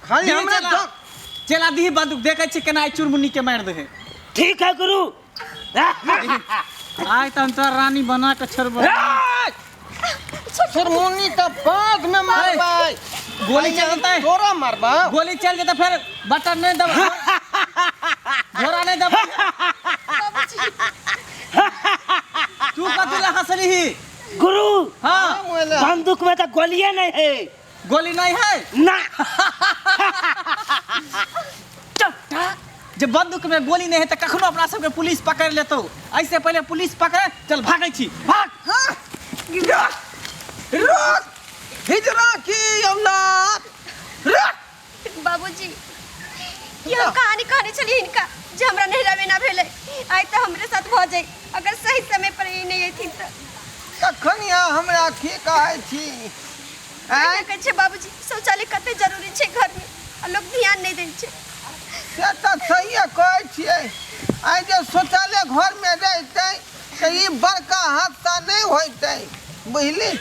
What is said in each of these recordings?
खाली दिही हमरा चेला। दऽ चेला दिही बंदूक देखै छी केना ई चुरमुन्नी के मारि दे ठीक है गुरु। आइ तऽ हम तोरा रानी बना के छोड़बो। चुरमुन्नी तऽ बाद में मारबै। गोली चल जेतै। तोरा मारबै। गोली चल जेतै फेर बटन नहीं दब, घोड़ा नहीं दब। तू कथी ला हंसली ही? गुरु। हाँ। बंदूक में तो गोलियां नहीं है। गोली नहीं है ना। चट्टा जे बंदूक में गोली नहीं है तो कखनो अपना सबके पुलिस पकड़ लेतो। ऐसे पहले पुलिस पकड़े, चल भागै छी, भाग। हाँ। रुक हिजरा की औलाद, रुक। बाबूजी, ये हम कहानी कहने छलियै हिनका जे हमरा नैहरा में ना भेलै, आइ तऽ हमरे साथ भऽ जाइ अगर सही समय पर ई नहि अयथिन तऽ। तखन यहाँ हमरा की कहै छी? आँय? कहै छै बाबूजी, शौचालय कते जरूरी छै घर में आ लोक ध्यान नहि दै छै। से तऽ सहिए कहै छियै। आइ जे शौचालय घरमे रहितै तऽ ई बड़का हादसा नहि होइतै, बुझली?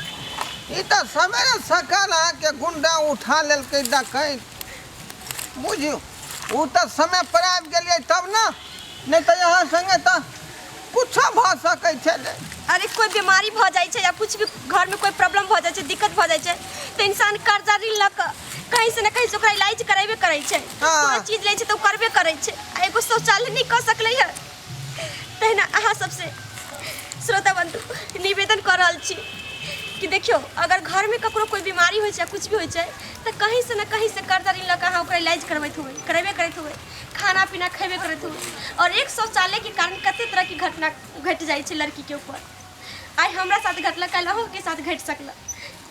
ई तऽ सवेरे सकाल अहाँके गुंडा उठा लेलकै डकैत, बुझियौ। ओ तऽ समय पर आबि गेलियै तब ने, नहि तऽ अहाँ सङ्गे तऽ कुछो भऽ सकै छलै। अरे कोई बीमारी भऽ जाइ छै या कुछ भी घर में कोई प्रॉब्लम भऽ जाइ छै, दिक्कत भऽ जाइ छै तऽ इंसान कर्जा ऋण लऽ कऽ कहीं से ने कहीं से ओकरा इलाज करेबे करै छै। हाँ। कोनो चीज लै छै तऽ ओ करबे करै छै, आ एगो शौचालय नहि कऽ सकलै हँ। तहिना अहाँ सबसे श्रोता बंधु निवेदन कऽ रहल छी कि देखियौ, अगर घरमे ककरो कोई बीमारी होइ छै या कुछ भी होइ छै तऽ कहीं से ने कहीं से कर्जा ऋण लऽ कऽ अहाँ ओकरा इलाज करबैत होबै, करेबे करैत होबै, खाना पीना खेबे करैत होबै। और एक शौचालय के कारण कते तरह के घटना घटि जाइ छै लड़की के ऊपर। आइ हमरा साथ घटलक, काल्हि अहूँके साथ घटि सकलक।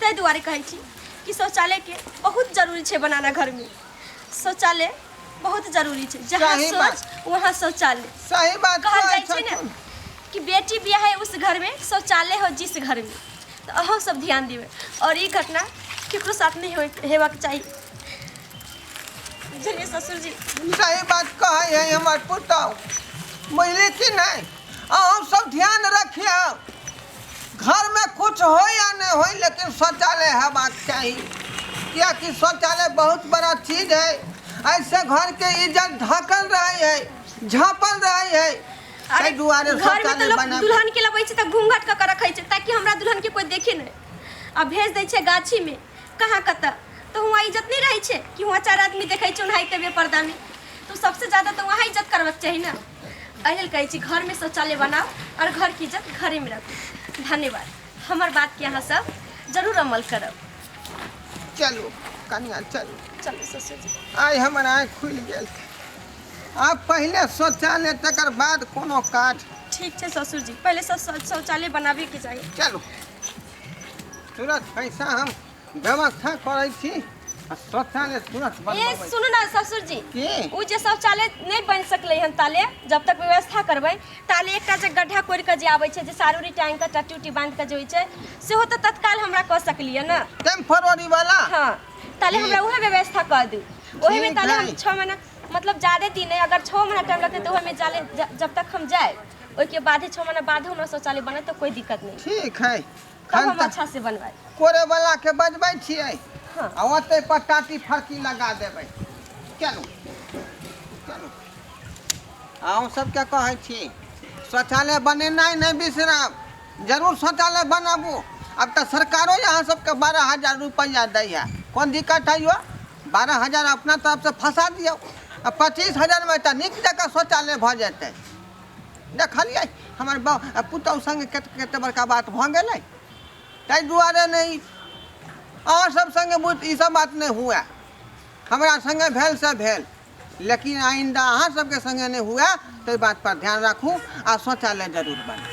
ताहि दुआरे कहै छी कि शौचालयके बहुत जरूरी छै बनाना घरमे। शौचालय बहुत जरूरी छै, जहाँ सही बात। सोच वहाँ शौचालय। सही बात कहल कहै जाइ छै ने छथुन। कि बेटी बियाह है उस घर में, शौचालय हो जिस घर में। तऽ अहूँ सब ध्यान देबै और ई घटना केकरो साथ नहि हेबाक चाही, बुझलियै ससुर जी? सही बात कहै है हमर पुतहु, बुझली कि नहि? अहूँ सब ध्यान रखियौ, घरमे कुछ हो या नहि हो लेकिन शौचालय हेबाक चाही, कियाकि शौचालय बहुत बड़ा चीज है। ऐसे घर के इज्जत ढकल रहे है, झाँपल रहे है। अरे ताहि दुआरे घर में तो शौचालय लोग बना दुल्हन के लबै छै तऽ घूंघट कऽ के रखै छै ताकि हमरा दुल्हन के कोई देखे नहि, आ भेज दै छै गाछी में कहाँ कतऽ, तऽ हुआँ इज्जत नहि रहै छै कि हुआँ चारि आदमी देखै छै ओनाहिते बेपर्दा में। तो सबसे ज्यादा तऽ वहाँ इज्जत करबाक चाही ने। एहि लेल कहै छी घरमे शौचालय बनाउ और घरके इज्जत घरेमे रखू। धन्यवाद। हमर बातके अहाँ सब जरूर अमल करब। चलू कनिया, चलू। चलू ससुर जी। आइ हमर आँखि खुलि गेल। आब पहिले शौचालय तकर बाद कोनो काज। ठीक छै ससुर जी, पहिले सब शौचालय बनाबेके चाही। चलू तुरंत पैसा हम व्यवस्था करै छी आ शौचालय तुरंत ए बनबै। सुनू ना ससुर जी। की? उ जे शौचालय नहि बनि सकलै हन ताले जब तक व्यवस्था करबै ताले एकटा जे गड्ढा कोरि कऽ जे आबै छै, जे साड़ी उड़ी टाँगि कऽ टट्टी उट्टी बान्हि कऽ जे होइ छै, सेहो तऽ तत्काल हमरा कऽ सकलियै ने। टेम्पोररी वाला? हाँ, ताले हमरा उहे व्यवस्था कऽ दू। ओहिमे ठीक ताले हम है। 6 महीना, मतलब ज्यादे दिन है, अगर 6 महीना टाइम लगतै तऽ ओहिमे जाले जब तक हम जाए ओहिके बादे 6 महीना बाद हमरा शौचालय बने तऽ कोई दिक्कत नहीं। ठीक है। तब हम खन तऽ अच्छा से बनवाए। कोरे वाला के बजबै छियै। हाँ। आ ओतै पर टाटी फरकी लगा देबै। चलू चलू। अहूँ सबके कहै छी शौचालय बनेनाइ नहि बिसरब, जरूर शौचालय बनाबू। अब तऽ सरकारो अहाँ सबके 12,000 रुपैआ दैया, कोन दिक्कत है यौ? 12,000 अपना तरफसँ फँसा दियौ आ 25,000मे तऽ नीक जकाँ शौचालय भऽ जेतै। देखलियै हमर पुतहु सङ्गे कते कते बड़का बात भऽ गेलै। ताहि दुआरे नहि अहाँ सब सङ्गे ई सब बात नहि हुए। हमरा सङ्गे भेल से भेल, लेकिन आइंदा अहाँ सबके सङ्गे नहि हुए ताहि बात पर ध्यान राखू आ शौचालय जरूर बनाउ।